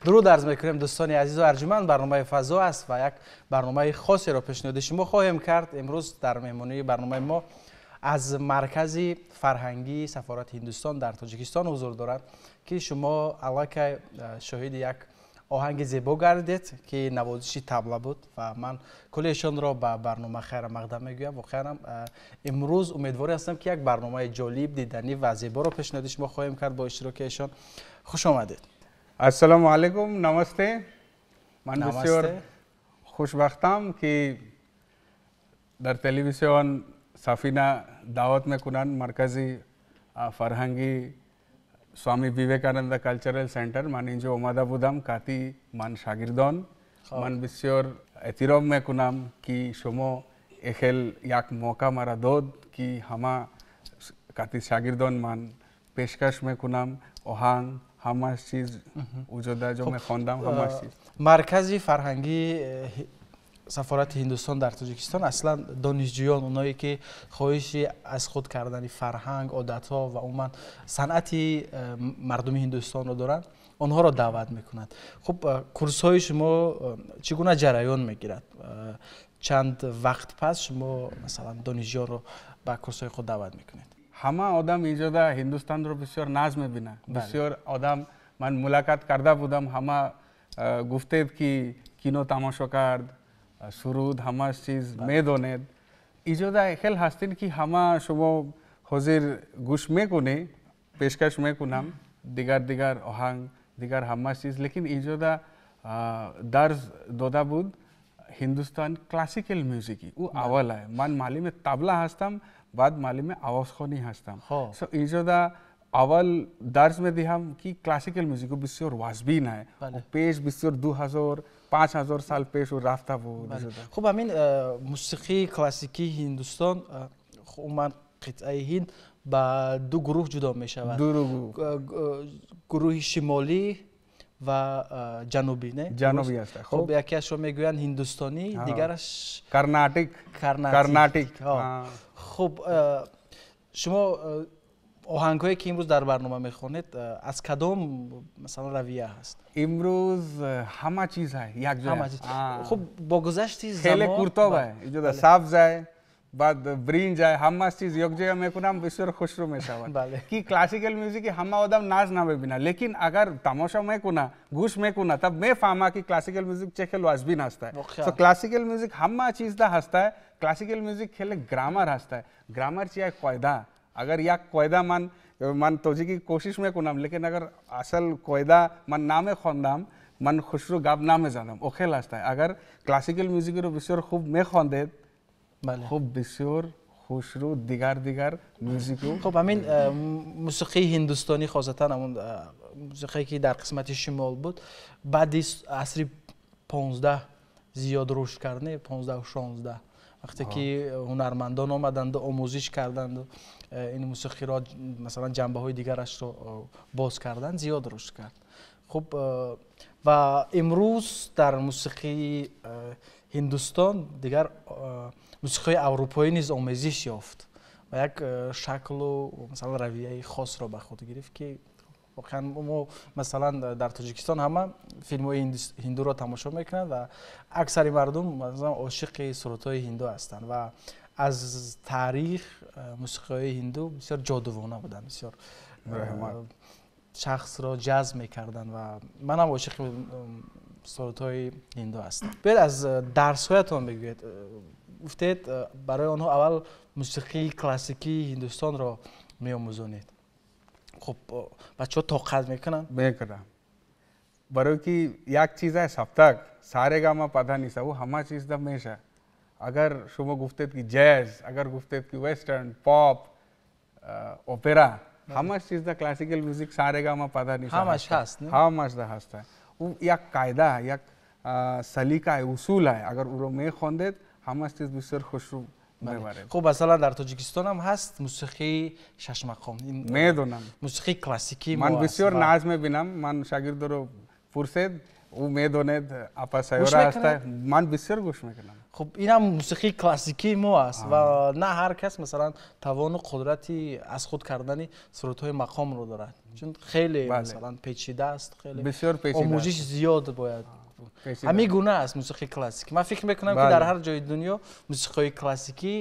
Дуруд арз мекунем, дӯстони азизу арҷуманд. Барномаи «Фазо» аст ва як барномаи хосеро пешниҳоди шумо хоҳем кард. Имрӯз дар меҳмонии барномаи мо аз маркази фарҳангии сафорати Ҳиндустон дар Тоҷикистон ҳузур дорад, ки шумо аллакай шоҳиди як оҳанги зебо гардид, ки навозиши табла буд, ва ман кулли эшонро ба барнома хайрамақдам мегӯям. Воқеан имрӯз умедворӣ ҳастам, ки як барномаи ҷолиб, диданӣ ва зеборо пешниҳоди шумо хоҳем кард бо иштироки эшон. Хуш омадед. Ассалому алайкум, намасте. Ман бисёр хушбахтам, ки дар телевизион Сафина даъват мекунанд маркази фарҳангии Swami Vivekananda Cultural Center ман инҷо омада будам кати ман шогирдон. Ман бисёр эҳтиром мекунам ки шумо эхел як мавқеъ маро дод ки ҳама кати шогирдон ман пешкаш мекунам оҳанг ҳама чиз вуҷуда ҷо мехондам ҳама чиз. Маркази фарҳангии сафорати Ҳиндустон дар Тоҷикистон аслан донишҷӯён, оное ки хоҳиши аз худ кардани фарҳанг, одатҳо ва умуман санъати мардуми Ҳиндустонро доранд, онҳоро даъват мекунанд. Хуб, курсҳои шумо чӣ гуна ҷараён мегирад? Чанд вақт пас шумо масалан донишҷӯёнро ба курсҳои худ даъват мекунед? Ҳама одам инҷода Ҳиндустонро бисёр наз мебинад. Бисёр одам ман мулоқот карда будам, ҳама гуфтед ки кино тамошо кард, суруд ҳама чиз медонед. Иҷода хел ҳастин ки ҳама шумо ҳозир гӯш мекунӣ, пешкаш мекунам дигар дигар оҳанг, дигар ҳама чиз, лекин иҷода дарс дода буд Ҳиндустон classical music и ӯ аввал ай. Ман муаллими табла ҳастам, баъд муаллими овозхонӣ ҳастам. So иҷода аввал дарс медиҳам ки classical music бисёр вазбин ай. Пеш бисёр 2000 5000 сол пеш ӯ рафта буд. Хуб, ҳамин мусиқии классикии Ҳиндустон, умуман қитъаи Ҳинд ба ду гурӯҳ ҷудо мешавад. Гурӯҳи шимолӣ ва ҷанубӣ, не? Ҷанубӣ аст. Хуб, якеашро мегӯянд ҳиндустонӣ, дигараш Карнатик. Карнатик. Хуб, шумо оҳангҳое ки имрӯз дар барнома мехонед аз кадом масалан равия ҳаст? Имрӯз ҳама чиз ҳаст якҷоя. Хуб, бо гузашти замон хеле куртоб ҳаст. Иҷода сабз ҳаст, баъд бринҷ ҳаст, ҳама чиз якҷоя мекунам, бисёр хушрӯ мешавад. Ки classical music ҳама одам наз намебинад, лекин агар тамошо мекуна, гӯш мекуна, таб мефаҳма ки classical music чӣ хел вазбин ҳаста. So classical music ҳама чизда ҳаста. Classical music хеле grammar ҳаста. Grammar чи як қоида. Агар як қоида ман тоҷикӣ кӯшиш мекунам, лекин агар асл қоида ман намехондам, ман хушрӯ гап намезанам. О хел ҳаста. Агар classical music ро бисёр хуб мехондед, хуб бисёр хушрӯ дигар дигар music у. Хуб, ҳамин мусиқии ҳиндустонӣ, хосатан ҳамон мусиқие ки дар қисмати шимол буд, баъди асри 15 зиёд рушд кард, не? 15 16, вақте ки ҳунармандон омаданду омӯзиш карданду ин мусиқиро масалан ҷанбаҳои дигарашро боз карданд, зиёд рушд кард. Хуб, ва имрӯз дар мусиқии Ҳиндустон дигар мусиқиҳои аврупоӣ низ омезиш ёфт ва як шаклу масалан равияи хосро ба худ гирифт, ки воқеан мо масалан дар Тоҷикистон ҳама филмҳои ҳиндуро тамошо мекунанд ва аксари мардум масалан ошиқи сурудҳои ҳинду ҳастанд ва аз таърих мусиқиҳои ҳинду бисёр ҷодувона буданд, бисёр шахсро ҷазб мекарданд ва манам ошиқи сурудҳои ҳинду ҳастам. Биёед аз дарсҳоятон бигӯед. Гуфтед барои онҳо аввал мусиқии классикии Ҳиндустонро меомӯзонед. Хуб, бачаҳо тоқат мекунанд? Мекунанд. Барои ки як чиз аст саптак, сарегама пада нест, ӯ ҳама чиз да меша. Агар шумо гуфтед ки ҷаз, агар гуфтед ки western, pop, опера, ҳама чиз да classical music сарегама пада нест. Ҳамаш ҳаст, не? Ҳамаш да ҳаст. Ӯ як қоида, як салиқа, усул аст. Агар ӯро мехондед, ҳама чиз бисёр хушрӯ мебаред. Хуб, масалан дар Тоҷикистон ҳам ҳаст мусиқии шашмақом. Медонам. Мусиқии классикии мо. Ман бисёр наз мебинам, ман шогирдро пурсед, ӯ медонед, апа Сайёра ҳаст. Ман бисёр гӯш мекунам. Хуб, инам мусиқии классикии мо аст ва на ҳар кас масалан тавону қудрати аз худ кардани сурудҳои мақомро дорад, чун хеле масалан печида аст, хеле бисёр печида, омӯзиш зиёд бояд. Ҳамин гуна аст мусиқии классикӣ. Ман фикр мекунам ки дар ҳар ҷои дунё мусиқиҳои классикӣ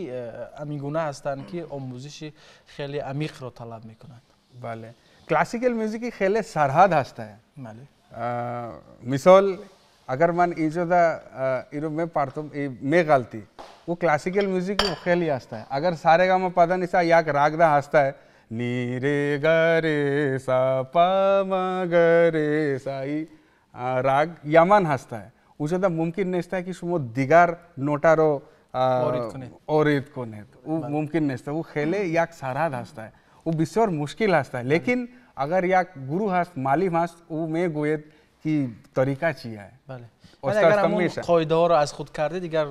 ҳамин гуна ҳастанд ки омӯзиши хеле амиқро талаб мекунанд. Бале, classical music хеле сарҳад ҳаст. Бале, мисол агар ман иҷода иро мепартум меғалти, ӯ classical music хеле ҳаст. Агар сарегама пада ниса як рагда ҳаст, ни ре га ре са па ма га ре са, и раг яман ҳаст. Уҷода мумкин нест ки шумо дигар нотаро ворид кунед. Ӯ мумкин нест. Ӯ хеле як сарҳад ҳаст. Ӯ бисёр мушкил ҳаст, лекин Агар як гурӯҳ ҳаст, муаллим ҳаст, ӯ мегӯяд ки тариқа чӣ аст. Бале. Агар ҳамон қоидаҳоро аз худ кардӣ, дигар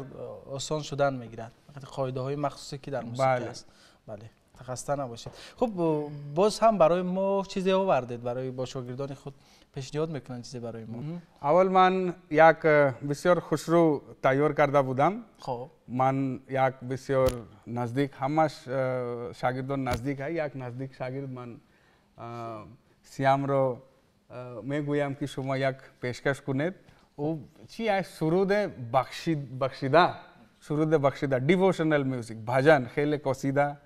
осон шудан мегирад. Қоидаҳои махсусе ки дар мусиқӣ аст. Бале. Хаста набошед. Хуб, боз ҳам барои мо чизе овардед, барои бо шогирдони худ пешниҳод мекунанд чизе барои мо. Аввал ман як бисёр хушрӯ тайёр карда будам. Хуб. Ман як бисёр наздик, ҳамаш шогирдон наздик, як наздик шогирд ман Сиёмро мегӯям ки шумо як пешкаш кунед. Ӯ чӣ аст? Суруди бахшида, суруди бахшида, devotional music, бхаҷан, хеле қасида,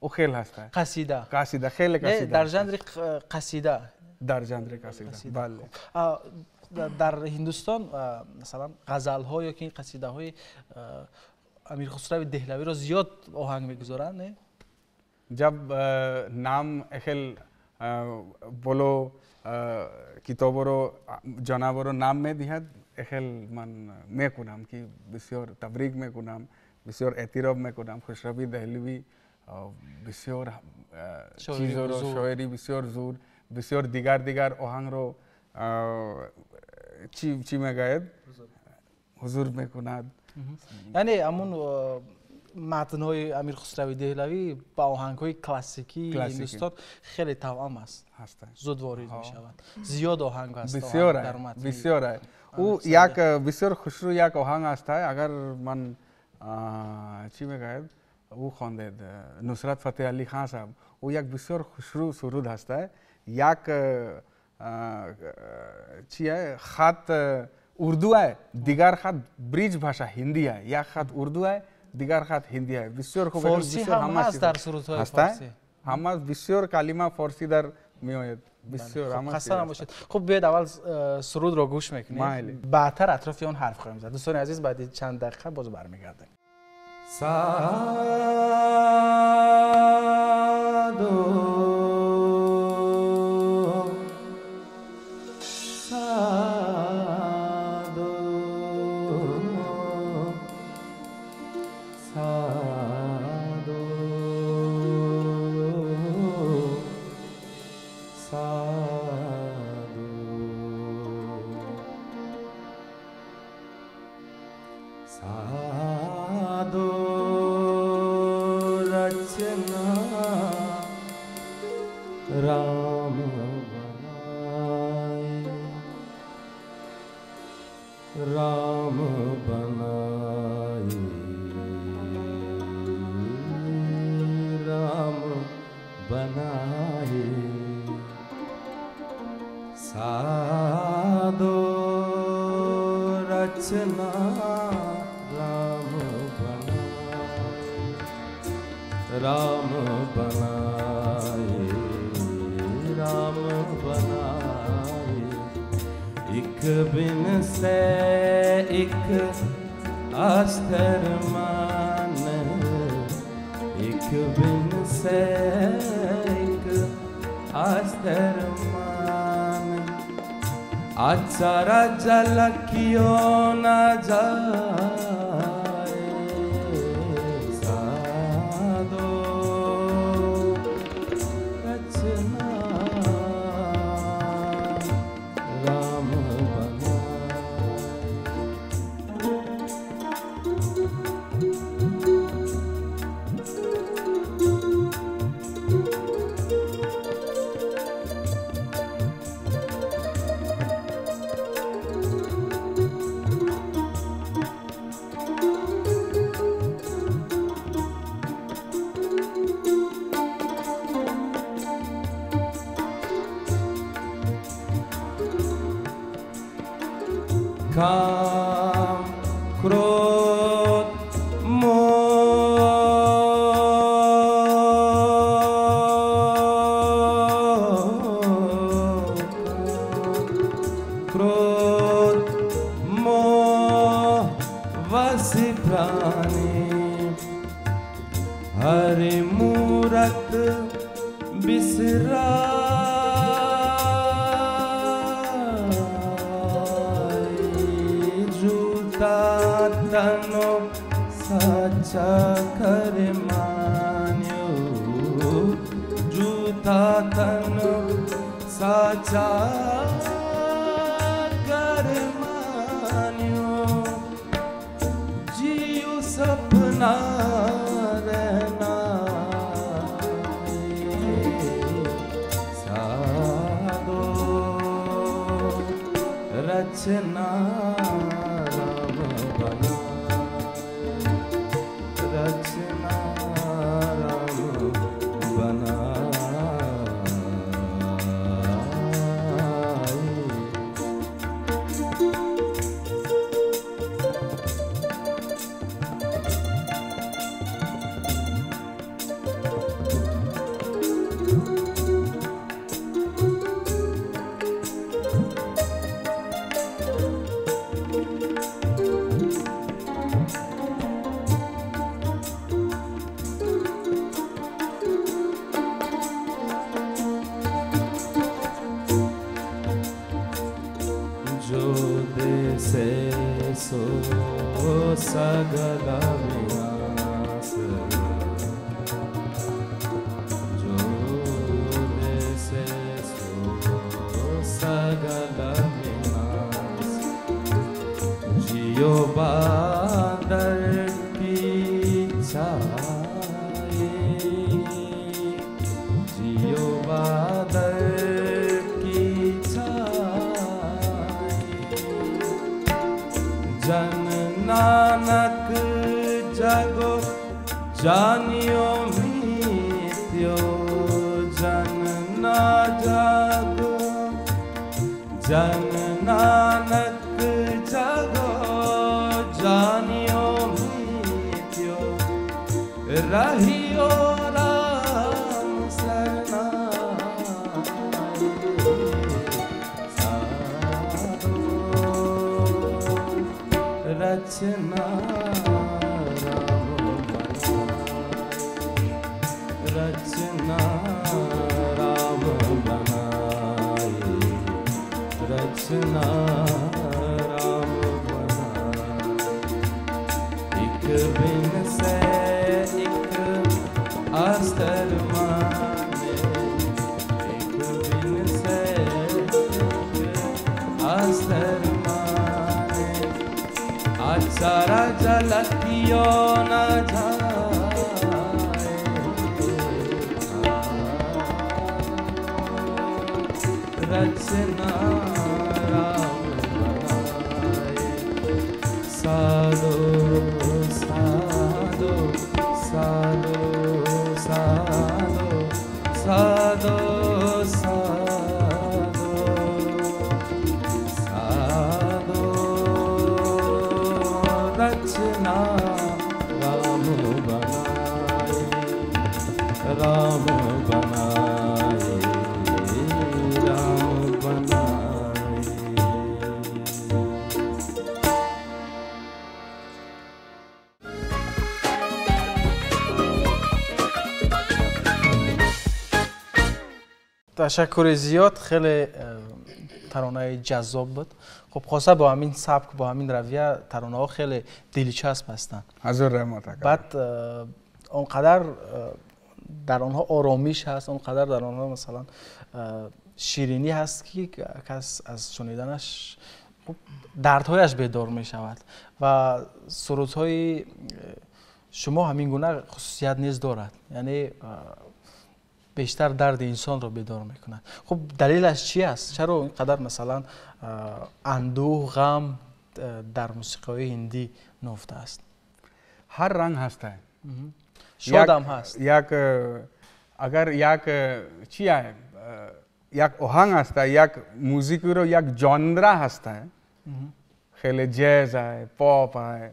ӯ хеле ҳаст. Қасида. Қасида, хеле қасида. Дар жанри қасида. Дар жанри қасида, бале. Дар Ҳиндустон масалан ғазалҳо ё ки қасидаҳои Амир Хусрави Деҳлавиро зиёд оҳанг мегузоранд, не? Ҷаб нам хел боло китобро ҷанабро нам медиҳад, хел ман мекунам ки бисёр табрик мекунам, бисёр эътироф мекунам. Хусрави Деҳлавӣ бисёр чизро, шоири бисёр зур, бисёр дигар дигар оҳангро чӣ мегӯяд, ҳузур мекунад. Яъне ҳамун матнҳои Амир Хусрави Деҳлавӣ ба оҳангҳои классикии Ҳиндустон хеле тавъам аст, зуд ворид мешавад, зиёд оҳанг аст. Бисёр бисёр. Ӯ як бисёр хушрӯ як оҳанг аст. Агар ман чӣ мегӯяд, ӯ хондед Нусрат Фатеҳ Алӣ Хан саҳаб, ӯ як бисёр хушрӯ суруд ҳаст. Як чи хат урду аст, дигар хат бриҷ бҳаша ҳиндӣ аст, як хат урду аст, дигар хат ҳиндӣ аст. Бисёр хуб. Форсӣ ҳам ҳаст дар сурудҳои форсӣ. Ҳама бисёр калима форсӣ дар меояд. Бисёр ҳама. Хаста набошед. Хуб, биёед аввал сурудро гӯш мекунем, баъдтар атрофи он ҳарф хоҳем зад. Дӯстони азиз, баъди чанд дақиқа боз бармегардем. Садо садо садо садо садо रचना राम बनाए, राम बनाए, राम बनाए। साधो रचना राम बनाए, राम बनाए, राम बनाए। एक बिन से एक अस्तर मान, एक बिन से एक अस्तर मान। आचारा जल क्यों ना जाए साधो रचना राम बनाए। काम क्रोध मोह क्रोध मोह वसी प्राणी हरि मूरत बिसरा तनो सच्चा कर मान्यो जूता तनो साचा कर मानियो जियो सपना रहना साधो रचना राम बना रचना राम बना। सगला विनाश जो देसे सो सगला विनाश जियो बादर की छाए जियो बादर की छाए जन नानक जागो जानियो मित्यो जन ना जागो जन नानक जागो जानियो मित्यो रहियो राम शरणाए साधो रचना राम बनाए रचना राम बनाए रचना राम बनाए। एक बिन से एक अस्तर माने एक बिन से एक अस्तर माने आचारा जलकियो न जाए रचना राम बनाए साधो साधो साधो साधो साधो साधो साधो रचना राम बनाए राम बनाए राम बनाए। Ташаккури зиёд, хеле таронаи ҷаззоб буд. Хуб, хоса бо ҳамин сабк, бо ҳамин равия таронаҳо хеле дилчасп ҳастанд. Ҳазор раҳмат ака. Баъд он қадар дар онҳо оромиш ҳаст, он қадар дар онҳо масалан ширинӣ ҳаст, ки кас аз шуниданаш хуб дардҳояш бедор мешавад ва сурудҳои шумо ҳамин гуна хусусият низ дорад, яъне бештар дарди инсонро бедор мекунад. Хуб, далелаш чи аст? Чаро ин қадар масалан андӯҳ, ғам дар мусиқиҳои ҳиндӣ нуфта аст? Ҳар ранг ҳаста. Шодам ҳаст. Як агар як чи як оҳанг ҳаста, як музикиро як жанра ҳаста, хеле ҷез ай, поп ай,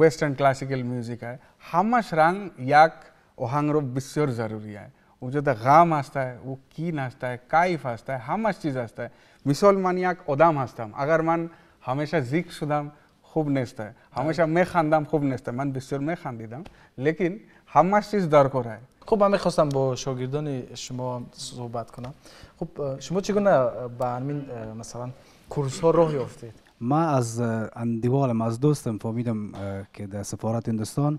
western classical music ай, ҳамаш ранг як оҳангро бисёр зарури ай. Уҷода ғам ҳаста, ӯ кин ҳаста, кайф ҳаста, ҳамаш чиз ҳаста. Мисол ман як одам ҳастам, агар ман ҳамеша зикр шудам хуб нест, ҳамеша механдам хуб нест. Ман бисёр механдидам, лекин ҳамаш чиз даркор ай. Хуб, ман мехостам бо шогирдони шумо суҳбат кунам. Хуб, шумо чӣ гуна ба ҳамин масалан курсҳо роҳ ёфтед? Ман аз андиволам, аз дӯстам фаҳмидам, ки дар сафорати Ҳиндустон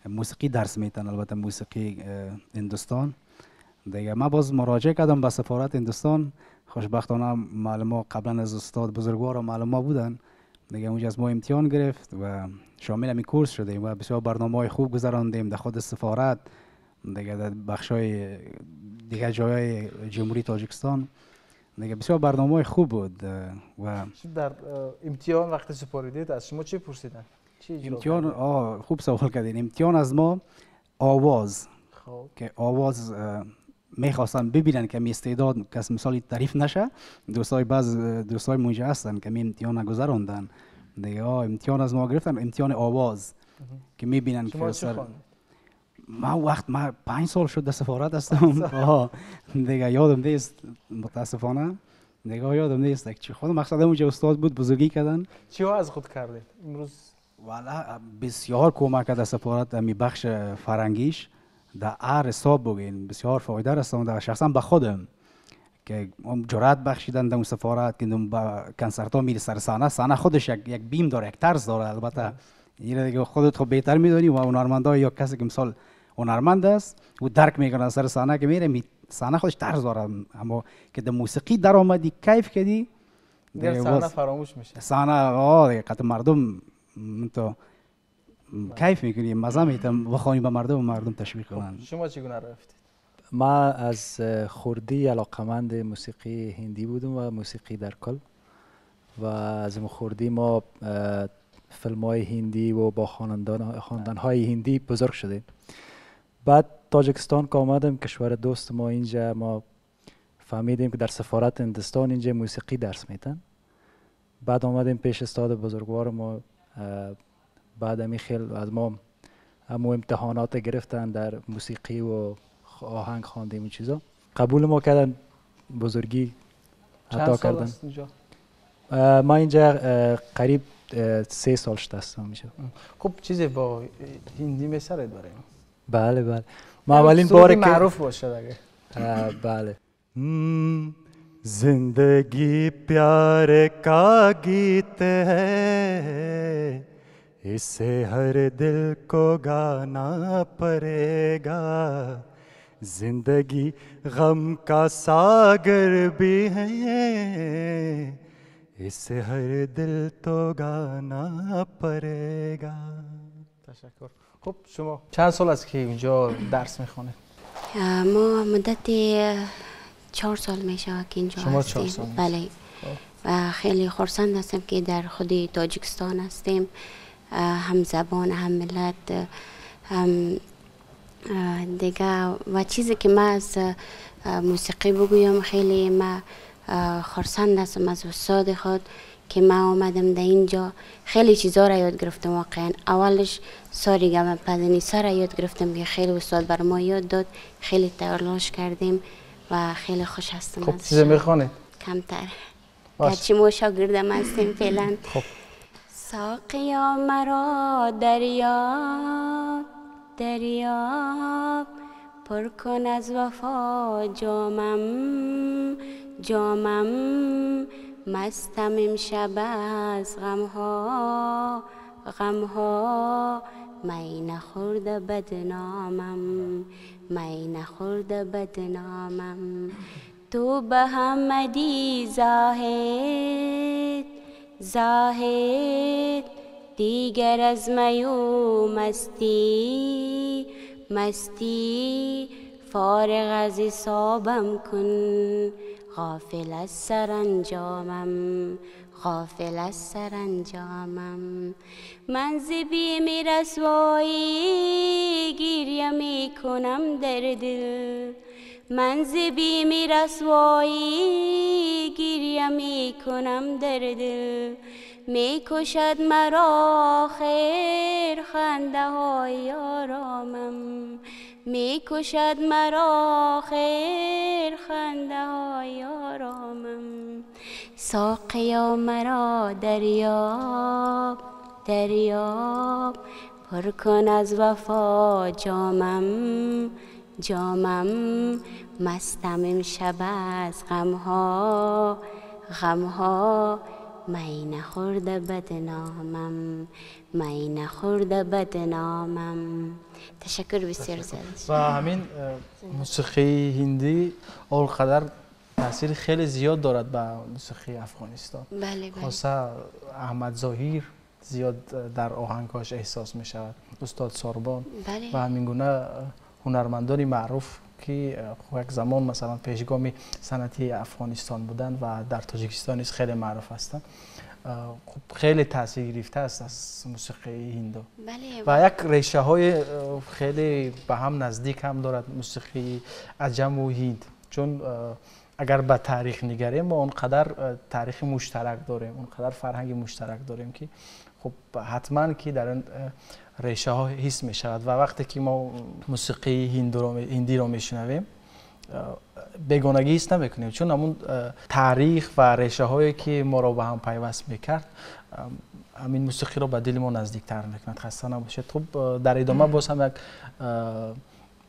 мусиқӣ дарс метан, албатта мусиқии Ҳиндустон. دیگه من باز مراجعه کردم به سفارت هندوستان. خوشبختانه معلم قبلا از استاد بزرگوار و معلم بودن دیگه، اونجا از ما امتحان گرفت و شامل همی کورس شدیم و بسیار برنامه خوب گذراندیم در خود سفارت، دیگه در بخشای دیگه جای جمهوری تاجیکستان. دیگه بسیار برنامه خوب بود. و در امتحان وقتی سپاریدید از شما چی پرسیدن؟ چی امتحان؟ خوب سوال کردین. امتحان از ما آواز، که آواز میخواستن ببینن که می استعداد کس مثالی تعریف نشه. دوستای بعض دوستای منجا هستن که می امتحان گذراندن دیگه. امتحان از ما گرفتن، امتحان آواز که میبینن که سر ما وقت ما 5 سال شد در سفارت هستم. دیگه یادم نیست متاسفانه، دیگه یادم نیست چی خود مقصد اونجا استاد بود بزرگی کردن. چی از خود کردید امروز؟ والا بسیار کمک کرد سفارت می بخش فرنگیش در هر حساب بگین بسیار فایده رسانده شخصا به خودم که جرأت بخشیدن در اون سفارت که با کنسرت ها میری سر صحنه، صحنه خودش یک بیم داره، یک ترس داره. البته این دیگه خودت خب بهتر میدونی و هنرمندای یا کسی که مثال هنرمند است او درک میکنه سر صحنه که میره صحنه خودش ترس داره، اما که در موسیقی در آمدی کیف کردی دیگه صحنه فراموش میشه. صحنه دیگه قطع مردم تو کیف میکنی، مزه میتم بخوانی به مردم و مردم تشویق کنن. شما چگونه رفتید؟ ما از خردی علاقمند موسیقی هندی بودم و موسیقی در کل، و از خردی ما فیلم های هندی و با خواندنهای هندی بزرگ شدیم. بعد تاجیکستان که آمدیم، کشور دوست ما، اینجا ما فهمیدیم که در سفارت هندوستان اینجا موسیقی درس میتن. بعد آمدیم پیش استاد بزرگوار ما، بعد همی خیلی از ما همو امتحانات گرفتن در موسیقی و آهنگ خواندیم و چیزا، قبول ما کردن، بزرگی عطا کردن. ما اینجا قریب 3 سال شده هستم اینجا. خب چیزی با هندی میسرید بریم؟ بله بله، ما اولین بار که معروف باشه دیگه. بله. زندگی پیار کا گیت ہے، اسے ہر دل کو گانا پڑے گا، زندگی غم کا ساگر بھی ہے، اسے ہر دل تو گانا پڑے گا. تشکر. خب شما چند سال است که اینجا درس میخوانید؟ ما مدت 4 سال میشه که اینجا شما هستیم. 4 سال؟ بله. و خیلی خرسند هستم که در خود تاجیکستان هستیم، هم زبان، هم ملت، هم دیگه. و چیزی که من از موسیقی بگویم، خیلی من خرسند هستم از استاد خود که من آمدم در اینجا خیلی چیزا را یاد گرفتم واقعا. اولش ساریگا پدنیسا را یاد گرفتم که خیلی استاد بر ما یاد داد، خیلی تلاش کردیم و خیلی خوش هستم. خب چیزی میخوانید؟ کمتر، گرچه ما شاگردم هستیم فعلا. خب ساقیا مرا دریاب دریاب، پر کن از وفا جامم جامم، مستم امشب از غمها غمها، می نخورده بدنامم می نخورده بدنامم، تو به همدی زاهد زاهد، دیگر از می و مستی مستی، فارغ از حسابم کن، غافل از سرانجامم غافل از سرانجامم، من ز بیم رسوایی گریه می کنم در دل، من ز بیم رسوایی گریه می کنم در دل، می کشد مرا خیر خنده های آرامم، می کشد مرا خیر خنده های آرامم، ساقیا مرا دریاب دریاب، پر کن از وفا جامم جامم، مستم امشب از غمها غمها، می نخورده بدنامم، می نخورده بدنامم. تشکر بسیار زیاد. و همین موسیقی هندی آنقدر تاثیر خیلی زیاد دارد به موسیقی افغانستان. بله بله. خاصه احمد ظاهر زیاد در آهنگاش احساس می شود، استاد ساربان. بله. و همین گونه هنرمندان معروف که یک زمان مثلا پیشگام صنعتی افغانستان بودند و در تاجیکستان نیز خیلی معروف هستند، خب خیلی تاثیر گرفته است از موسیقی هندو. بله. و یک ریشه های خیلی به هم نزدیک هم دارد موسیقی عجم و هند، چون اگر به تاریخ نگریم ما اونقدر تاریخ مشترک داریم، اونقدر فرهنگ مشترک داریم که خب حتما که در این ریشه ها حس می شود. و وقتی که ما موسیقی هندی رو میشنویم بیگانگی حس نمیکنیم، چون همون تاریخ و ریشه هایی که ما رو به هم پیوست میکرد همین موسیقی رو به دل ما نزدیکتر میکند. خسته نباشید. خب در ادامه باز هم یک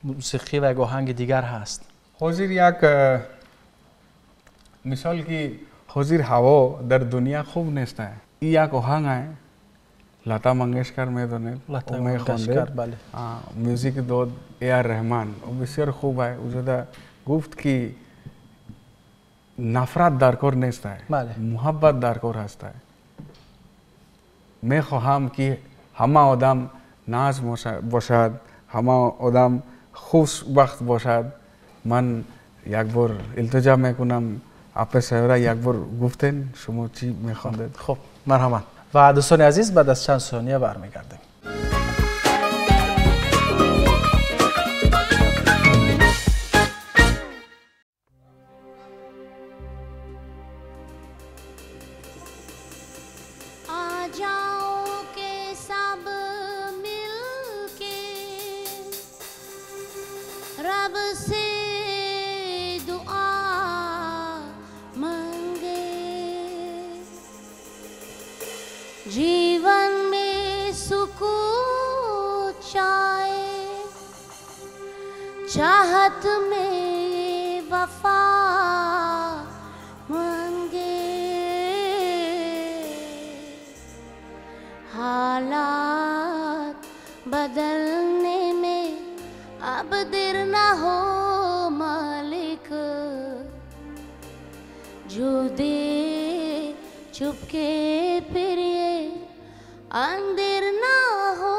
موسیقی و یک آهنگ دیگر هست. حاضر یک مثال که حاضر هوا در دنیا خوب نیست، این یک آهنگ است لتا منگشکر میدونه، لتا منگشکر. بله. میوزیک داد ای آر رحمان، او بسیار خوب است. او زده گفت که نفرت در کار نیست، بله، محبت در کار هست. میخواهم که همه آدم ناز باشد، همه آدم خوشبخت باشد. من یک بار التجا میکنم اپ صاحب یک بار گفتن شما چی میخواندید. خب مرحبا. و دوستان عزیز بعد از چند ثانیه برمیگردیم. जीवन में सुकून चाहे, चाहत में वफा मांगे, हालात बदलने में अब देर न हो मालिक, जो दे चुपके फिर ये अंधेर ना हो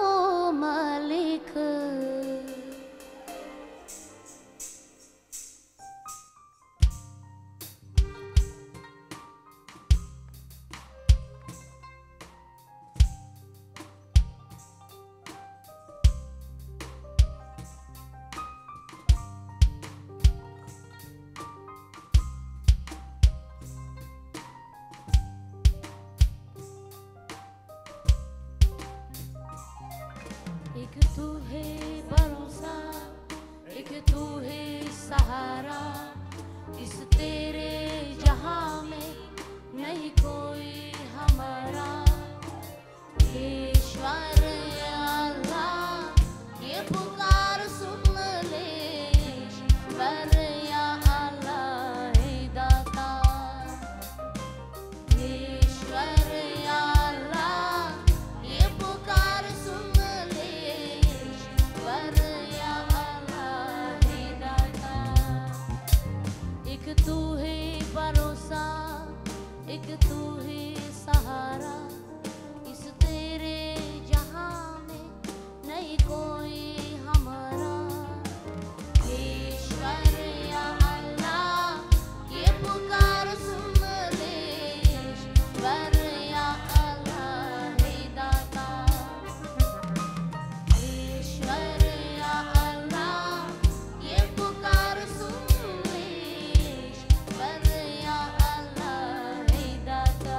मालिक। एक तू है भरोसा, एक तू है सहारा, इस तेरे जहां में नहीं कोई हमारा। ईश्वर अल्लाह ये पुकार सुन ले, ईश्वर या अल्लाह दाता, ईश्वर या अल्लाह ये पुकार सुन ले, ईश्वर या अल्लाह दाता। एक तू है भरोसा, एक तू है सहारा, इस तेरे जहां में नहीं कोई हमारा। ईश्वर या अल्लाह ये पुकार सुन ले, ईश्वर या अल्लाह दाता, ईश्वर या अल्लाह ये पुकार सुन ले, ईश्वर या अल्लाह दाता।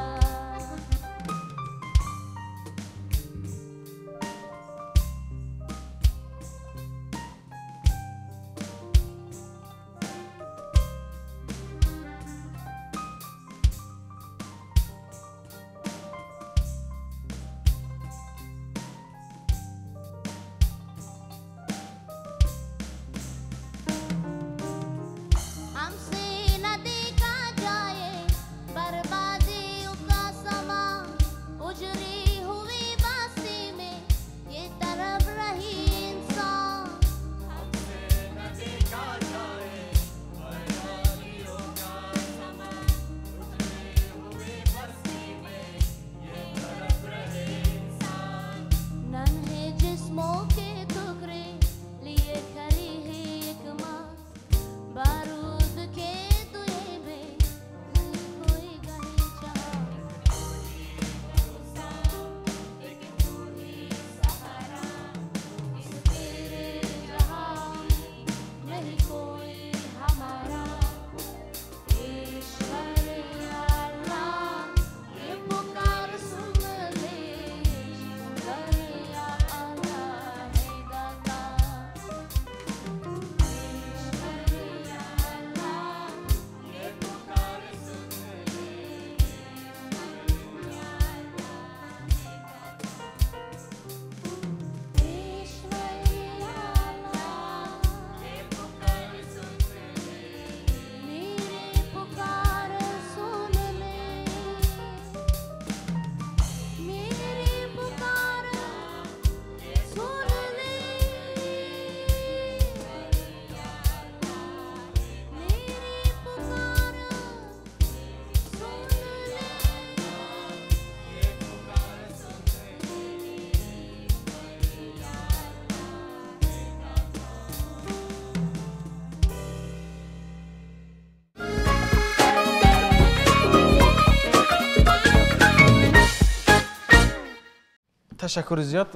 Ташаккури зиёд,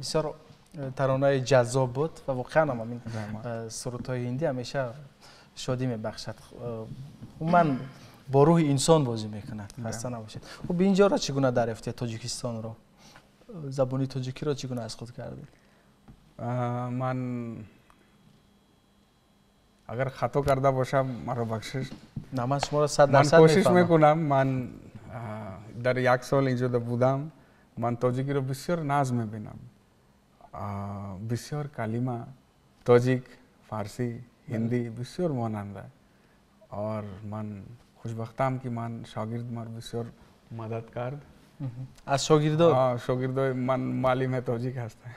бисёр таронаи ҷаззоб буд ва воқеан ҳам ҳамин сурудҳои ҳиндӣ ҳамеша шодӣ мебахшад. Умуман бо рӯҳи инсон бозӣ мекунад, хаста набошед. Хуб, инҷоро чӣ гуна дарёфтед, Тоҷикистонро? Забони тоҷикиро чӣ гуна аз худ кардед? Ман агар хато карда бошам, маро бахшиш. На, ман шуморо 100% ман кӯшиш мекунам. Ман дар як сол инҷода будам, ман тоҷикиро бисёр нағз мебинам. Бисёр калима тоҷик, фарсӣ, ҳиндӣ бисёр монанда. Ор ман хушбахтам ки ман шогирд мар бисёр мадад кард. Аз шогирдо? Шогирдои ман муаллими тоҷик ҳастанд.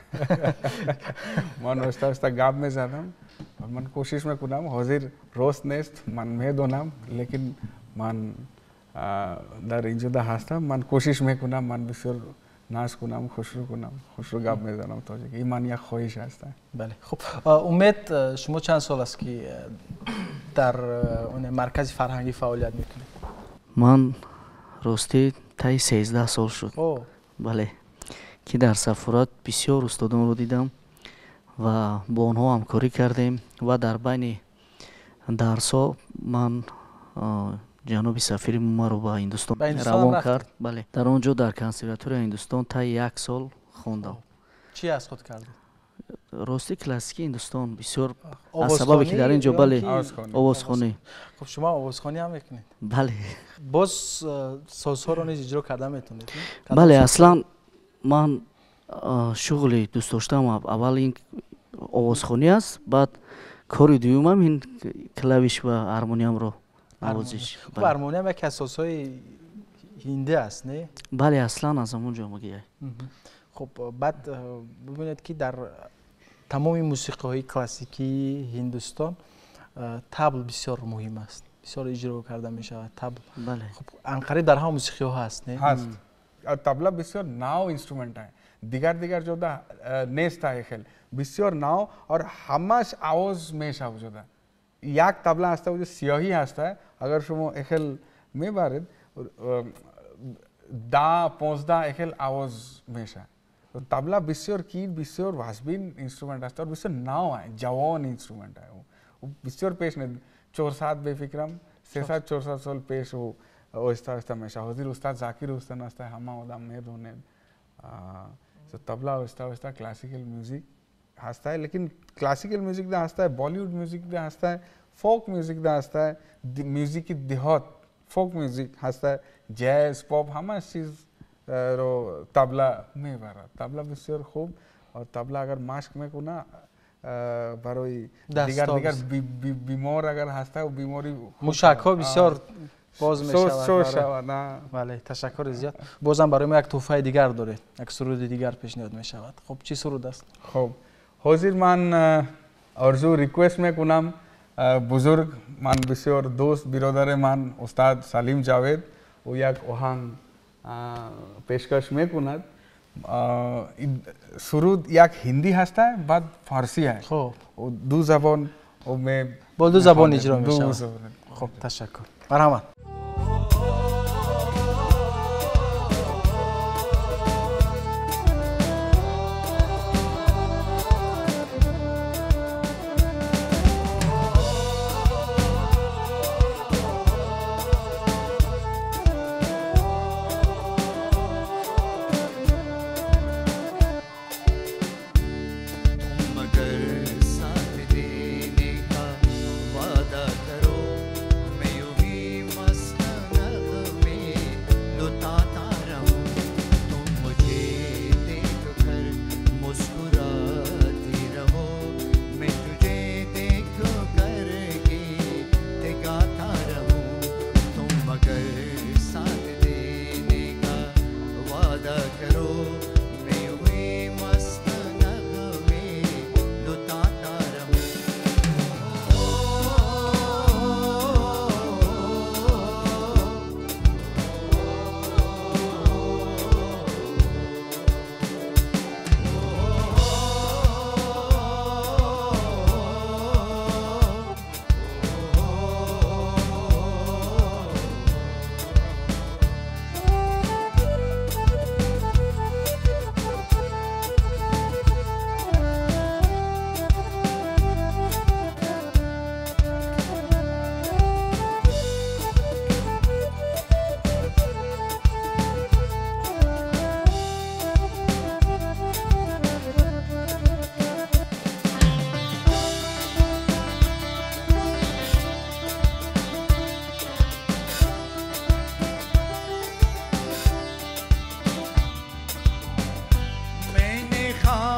Ман оҳиста оҳиста гап мезанам ва ман кӯшиш мекунам. Ҳозир рост нест, ман медонам, лекин ман дар инҷода ҳастам, ман кӯшиш мекунам, ман бисёр нағз кунам, хушрӯ кунам, хушрӯ гап мезанам тоҷик. Ин ман як хоҳиш аст. Бале. Хуб, Умед, шумо чанд сол аст ки дар маркази фарҳангӣ фаъолият мекунед? Ман ростӣ таи 13 сол шуд. Бале, ки дар сафорат бисёр устодонро дидам ва бо онҳо ҳамкорӣ кардем ва дар байни дарсҳо ман ҷаноби сафири маро ба Ҳиндустон равон кард. Бале, дар он ҷо дар консерваторияи Ҳиндустон таи як сол хондам. Чӣ аз худ кардед? Рости классикии Ҳиндустон бисёр, аз сабабе ки дар ин ҷо, бале, овозхонӣ. Хуб, шумо овозхонӣ ҳам мекунед? Бале. Боз созҳоро низ иҷро карда метавонед? Бале, аслан ман шуғли дӯст доштаам аввал ин овозхонӣ аст, баъд кори дуюмам ин клавиш ва гармониямро навозиш. Хуб, гармониям яке аз созҳои ҳиндӣ аст, не? Бале, аслан аз ҳамон ҷо мегирад. Хуб, баъд бибинед ки дар тамоми мусиқиҳои классикии Ҳиндустон табл бисёр муҳим аст, бисёр иҷро карда мешавад табл. Хуб, анқариб дар ҳама мусиқиҳо ҳаст, не? Ҳаст. Табла бисёр нав инструмент аст, дигар дигар ҷода нест хел, бисёр нав ор ҳамаш овоз мешавад ҷода. Як табла ҳаста, уҷо сиёҳӣ ҳаста, агар шумо эхел мебаред 10 15 эхел овоз мешавад. Табла бисёр ки бисёр вазбин инструмент аст, бисёр нав аст, ҷавон инструмент аст. Бисёр пеш не, 400 бефикрам, 300 400 сол пеш оҳиста оҳиста мешавад. Ҳозир устад Закир Ҳусайн аст, ҳама одам медонед. Табла оҳиста оҳиста classical music ҳаста, лекин classical music да ҳаста, Bollywood music да ҳаста, folk music да ҳаста, мюзики деҳот, folk music ҳаста, jazz, pop, ҳама чиз ро табла мебарад. Табла бисёр хуб, табла агар машқ мекуна барои дигар дигар бемор агар ҳаста, бемори мушакҳо бисёр боз мешавад. Бале, ташаккури зиёд. Бозам барои мо як тӯҳфаи дигар доред, як суруди дигар пешниҳод мешавад. Хуб, чӣ суруд аст? Хуб, ҳозир ман орзу request мекунам бузург, ман бисёр дӯст, биродари ман устад Салим Ҷавед, ӯ як оҳанг пешкаш мекунад. Суруд як ҳиндӣ ҳаста, баъд фарсӣ аст. Ду забон бо ду забон иҷро мешавад. Хуб, ташаккур, марҳамат. साथ देने का वादा करो, मैं यूं ही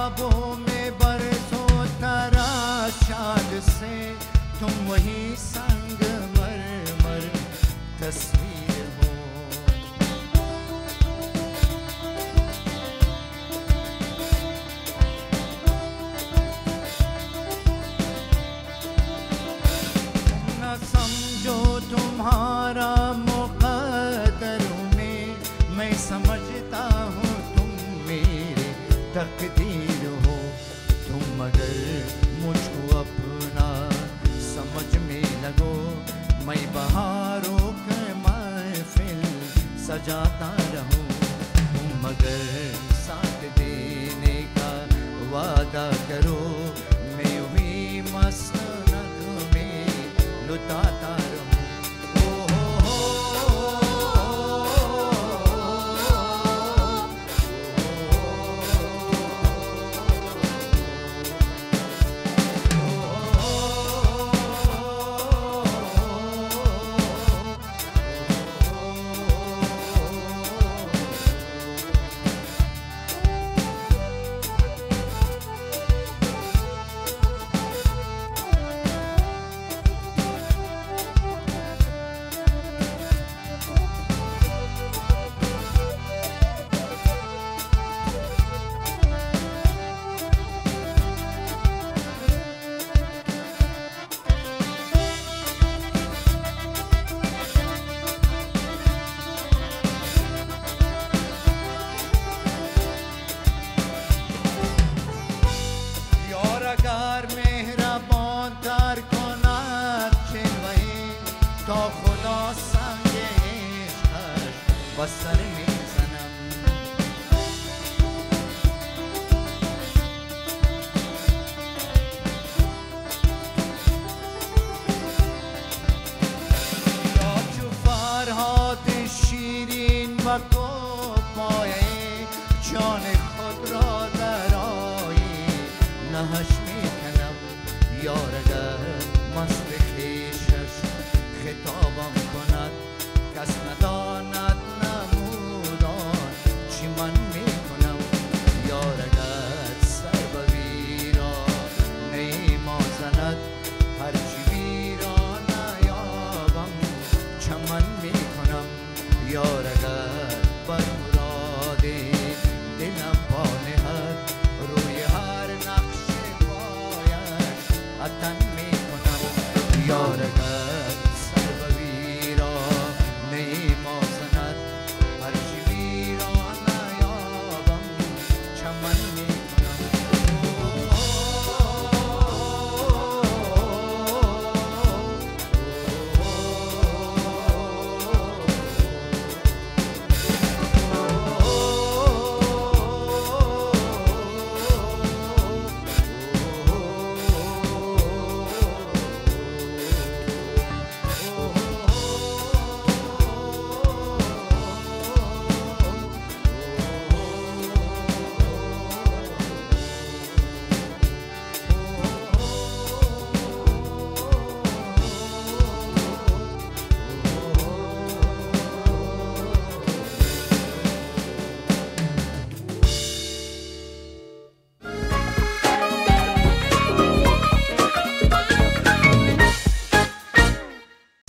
ख्वाबों में बरसों तराशा से तुम वही संग मरमर तस्वीर हो। न समझो तुम्हारा मुक़द्दर में, मैं समझता हूँ तुम मेरे तकदीर हो। तुम मगर मुझको अपना समझ में लगो, मैं बहारों के महफिल सजाता रहूं। तुम मगर साथ देने का वादा करो, मैं भी मस्त नग़मे लुटाता रहूं।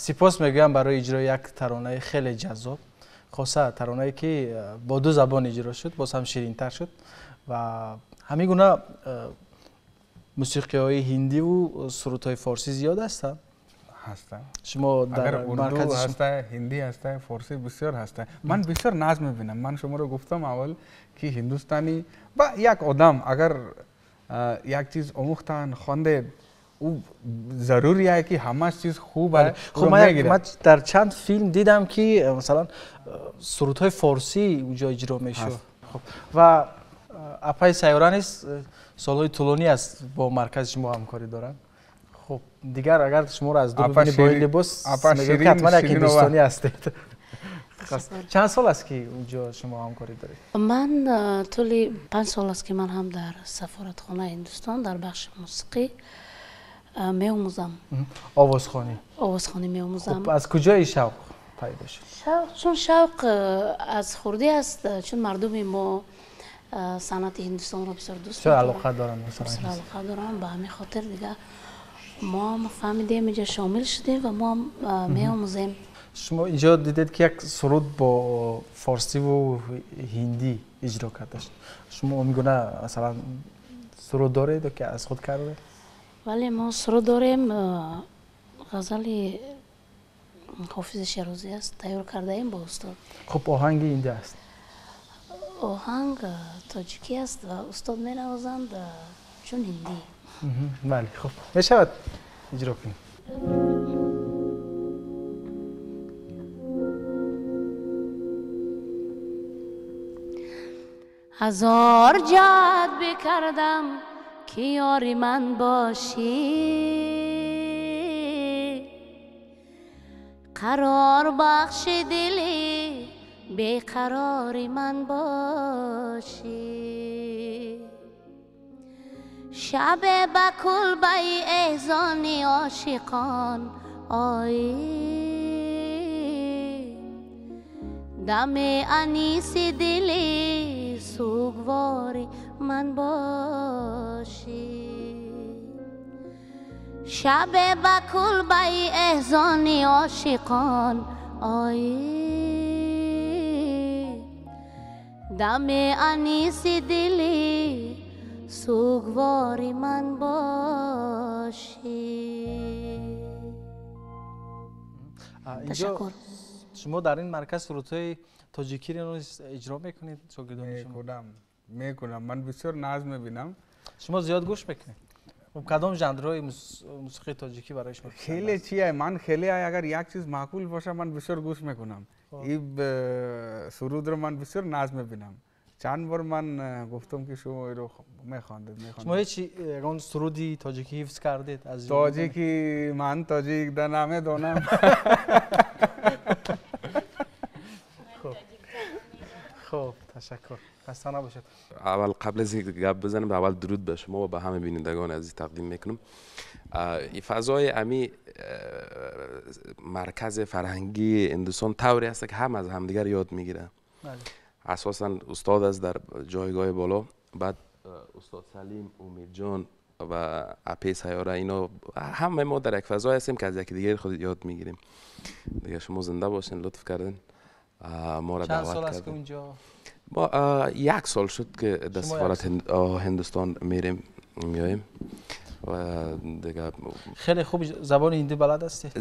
Сипос мегӯям барои иҷрои як таронаи хеле ҷаззоб, хоса таронае ки бо ду забон иҷро шуд, боз ҳам ширинтар шуд ва ҳамин гуна мусиқиҳои ҳиндиву сурудҳои форсӣ зиёд ҳастанд? Ҳастанд. Шумо дар урду ҳаста, ҳиндӣ ҳаста, форсӣ бисёр ҳаста. Ман бисёр наз мебинам. Ман шуморо гуфтам аввал ки ҳиндустанӣ ва як одам агар як чиз омӯхтан хондед, ӯ зарури аст ки ҳамаш чиз хуб аст. Хуб, ман дар чанд филм дидам ки масалан сурудҳои форсӣ уҷо иҷро мешуд. Хуб, ва апаи Сайёра низ солҳои тӯлонӣ аст бо маркази шумо ҳамкорӣ доранд. Хуб, дигар агар шуморо аз дур бибинӣ бо ин либос, мегӯяд ки ҳатман як ҳиндустонӣ ҳастед. Чанд сол аст ки уҷо шумо ҳамкорӣ доред? Ман тӯли 5 сол аст ки ман ҳам дар сафоратхонаи Ҳиндустон дар бахши мусиқӣ меомӯзам. Овозхонӣ? Овозхонӣ меомӯзам. Аз куҷои шавқ пайдо шуд? Чун шавқ аз хурдӣ аст, чун мардуми мо санъати Ҳиндустонро бисёр дӯст бисёр алоқа доранд, бисёр алоқа доранд. Ба ҳамин хотир дига мо ҳам фаҳмидем, инҷа шомил шудем ва мо ҳам меомӯзем. Шумо инҷо дидед, ки як суруд бо форсиву ҳиндӣ иҷро карда шуд. Шумо он гуна масалан суруд доред ки аз худ кардед? Вале мо суруд дорем, ғазали Ҳофизи Шерозӣ аст, тайёр кардаем бо устод. Хуб, оҳанги ҳиндӣ аст? Оҳанг тоҷикӣ аст ва устод менавозанд чун ҳиндӣ. Бале, хуб, мешавад иҷро кунем. Ҳазор ҷад бикардам, ки ёри ман бошӣ, қарор бахши дили беқарори ман бошӣ. Шабе ба кулбаи эҳзони ошиқон оӣ, дами аниси дили сугвори ман бошӣ. Шабе ба кулбаи эҳзони ошиқон оӣ, дами аниси дили сугвори ман бошӣ. Ташаккур. Шумо дар ин марказ сурудҳои тоҷикиро иҷро мекунед, шогирдони шумо? Мекунам, ман бисёр нағз мебинам. Шумо зиёд гӯш мекунед? Хуб, кадом жанрҳои мусиқии тоҷикӣ барои шумо? Хеле чия, ман хеле агар як чиз маъқул боша, ман бисёр гӯш мекунам. Ин сурудро ман бисёр нағз мебинам. Чанд бор ман гуфтам, ки шумо иро мехондед. Шумо ҳеҷ ягон суруди тоҷикӣ ҳифз кардед? Аз тоҷики ман тоҷик да намедонам. Хуб, ташаккур, хаста набошед. Аввал қабл аз инки гап бизанем, аввал дуруд ба шумо ва ба ҳама бинандагони азиз тақдим мекунам. Фазои ами маркази фарҳангии Ҳиндустон тавре аст, ки ҳама аз ҳамдигар ёд мегиранд. Асосан устод аст дар ҷойгоҳи боло, баъд устод Салим, Умедҷон ва апи Сайёра, ино ҳама мо дар як фазое ҳастем, ки аз якдигар худ ёд мегирем. Дига шумо зинда бошین, лутф кардин, моро чанд сол даъват аст ки кардин. унҷо? мо як сол шуд, ки дар шумо як сафорат сол. Ҳиндустон мерем меоем ва дига Хеле хуб забони ҳиндӣ балад ҳастед?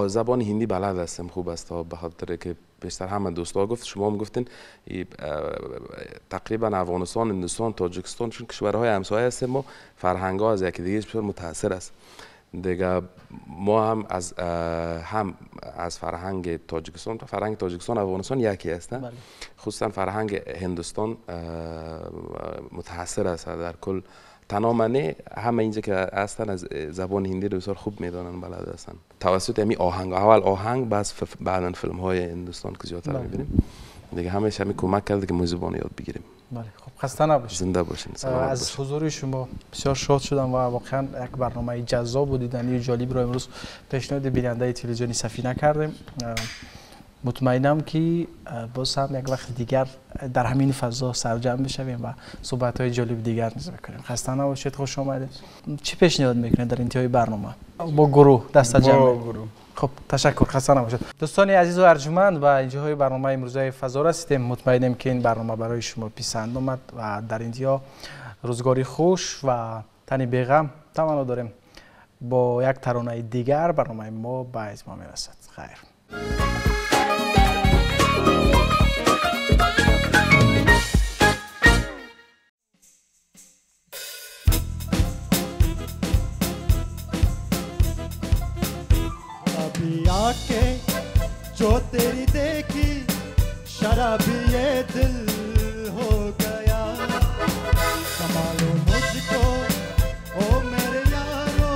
Забони ҳиндӣ балад ҳастем, хуб аст, ба хотире ки бештар ҳама дӯстҳо гуфт, шумо ҳам гуфтин, тақрибан Афғонистон, Ҳиндустон, Тоҷикистон чун кишварҳои ҳамсоя ҳастем, мо фарҳангҳо аз якдигар бисёр мутаассир аст. Дига мо ҳам аз фарҳанги Тоҷикистон, фарҳанги Тоҷикистон, Афғонистон яке аст, хусусан фарҳанги Ҳиндустон мутаассир аст дар кул. Танҳо ман не, ҳама инҷа ки ҳастанд аз забони ҳиндиро бисёр хуб медонанд, балад ҳастанд. Тавассути ҳамин оҳанг, аввал оҳанг, баъдан филмҳои Ҳиндустон ки зиёдтар мебинем. Дига ҳамааш ҳамин кӯмак кард, ки мо забонро ёд бигирем. Бале, хуб, хаста набошед. Зинда бошед, саломат Аз бошед. ҳузури шумо бисёр шод шудам ва воқеан як барномаи ҷаззобу диданию ҷолибро имрӯз пешниҳоди бинандаи телевизиони Сафина кардем. Мутмаинам, ки боз ҳам як вақти дигар дар ҳамин фазо сарҷамъ бишавем ва суҳбатҳои ҷолиби дигар низ бикунем. Хаста набошед, хуш омадед. Чӣ пешниҳод мекунед дар интиҳои барнома? Бо гурӯҳ дастаҷамъ. Бо гурӯҳ. Хуб, ташаккур, хаста набошед. Дӯстони азизу арҷуманд, ба интиҳои барномаи имрӯзаи фазо расидем. Мутмаинем, ки ин барнома барои шумо писанд омад ва дар интиҳо рӯзгори хуш ва тани беғам таманно дорем. Бо як таронаи дигар барномаи мо ба итмом мерасад. Хайр. आके जो तेरी देखी, शराबी ये दिल हो गया। संभालो मुझको ओ मेरे यारो,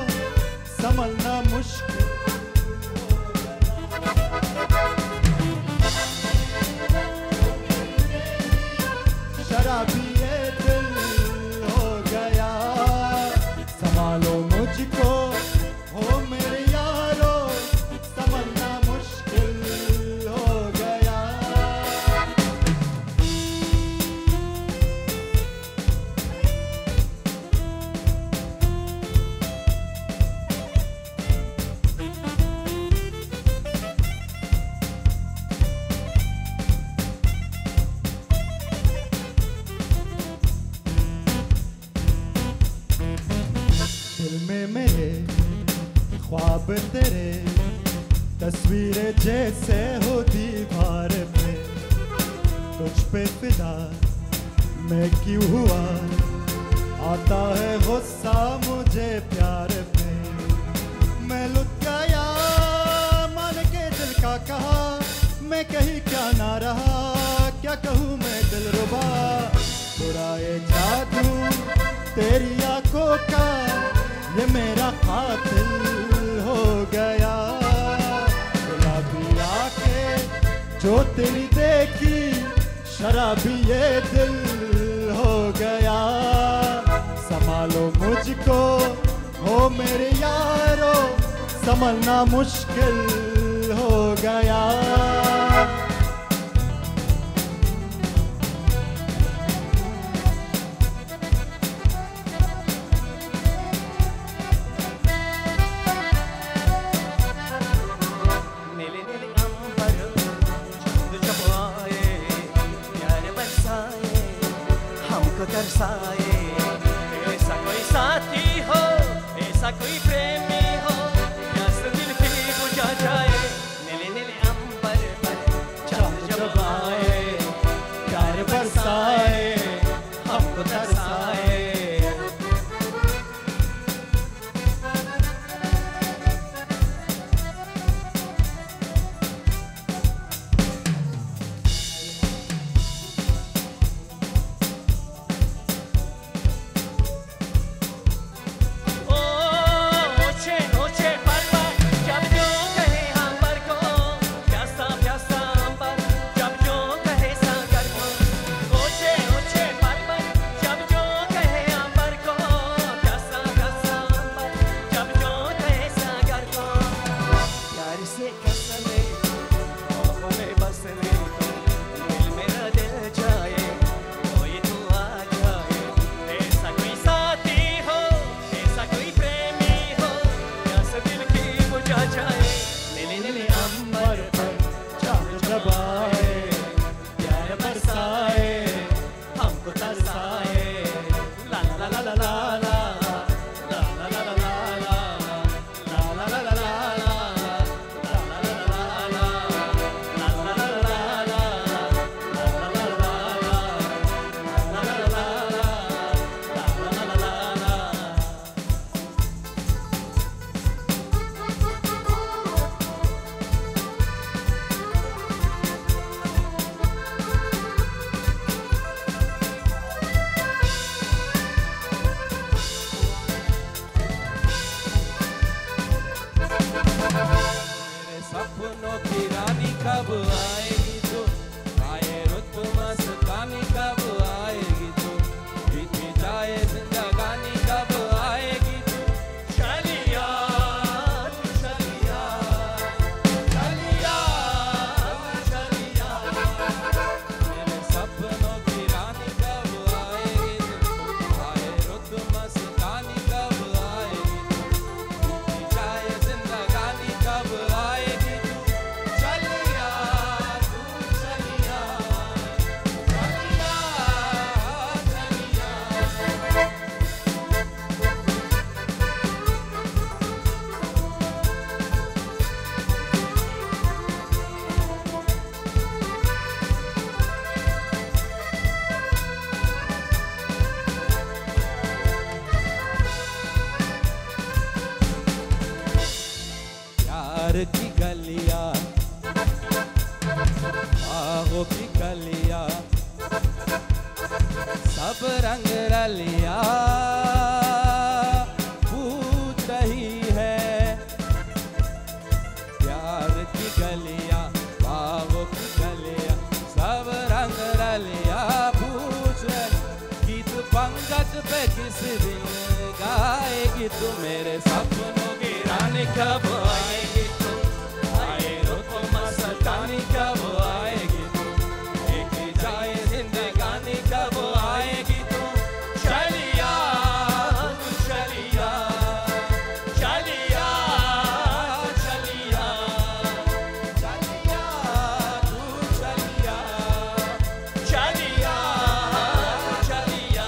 संभलना मुश्किल। शराबी ये दिल हो गया, संभालो मुझको ओ मेरे यारो, संभलना मुश्किल हो गया। ख्वाब तेरे तस्वीरें जैसे हो दीवार पे, तुझ पे फिदा मैं क्यों हुआ, आता है गुस्सा मुझे प्यार पे। मैं लुट गया मान के दिल का कहा, मैं कहीं क्या ना रहा, क्या कहूँ मैं दिलरुबा। बुरा ये जादू तेरी आंखों का, ये मेरा कातिल हो गया। गुलाबी आंखें जो तेरी देखी, शराबी ये दिल हो गया। संभालो मुझको हो मेरे यारो, संभलना मुश्किल हो गया। नीले नीले अंबर चांद जब आए, प्यार बरसाए हमको तरसाए। ऐसा कोई साथी हो, ऐसा कोई प्रेमी हो, प्यास दिल की बुझा जाए। नीले नीले अंबर पर चांद जब आए, प्यार बरसाए हमको तरसाए। सब रंग रलिया पूछ रही है, प्यार की गलिया बागों की गलिया सब रंग रलिया पूछ रही। गीत पंकज पे किस दिन गाएगी तू, मेरे सपनों की रानी कब आएगी तू, आए रुत मस्तानी कब आएगी तू, एक जाए जिंदगानी कब आएगी तू। चलिया तू चलिया, चलिया चलिया, चलिया तू चलिया, चलिया चलिया।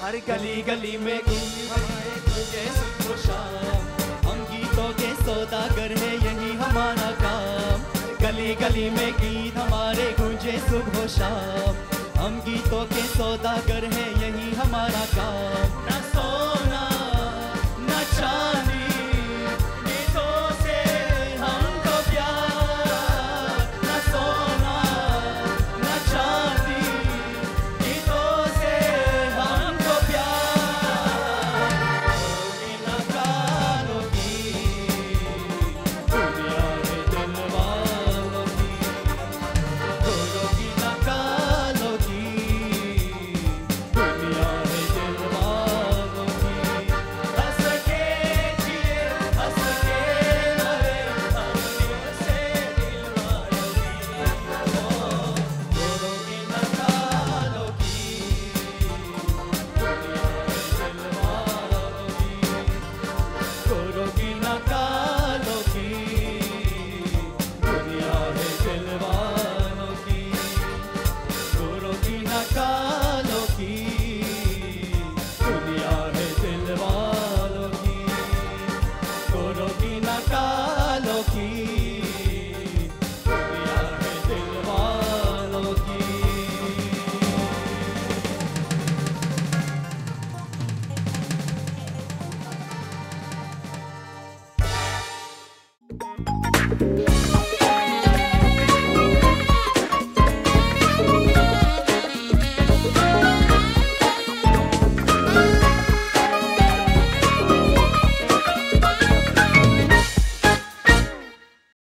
हर गली गली में गूंजे गूंजे सुबह शाम, हम गीतों के सौदागर है यही हमारा काम। गली गली में गीत हमारे गूंजे सुबह शाम, हम गीतों के सौदागर है यही हमारा काम। न सोना न चांदी गीतों से हमको प्यार, न सोना न चांदी गीतों से हमको प्यार। न कालों की दुनिया है दिल वालों की, गोरों की न कालों की दुनिया है दिल वालों की। हंस के जिए हंस के मरे हम दिल से दिल वालों की, गोरों की न कालों की दुनिया है दिल वालों की, गोरों की न कालों की दुनिया है दिल वालों की, गोरों की न कालों की दुनिया है दिल वालों की, गोरों की न कालों की दुनिया है दिल वालों की।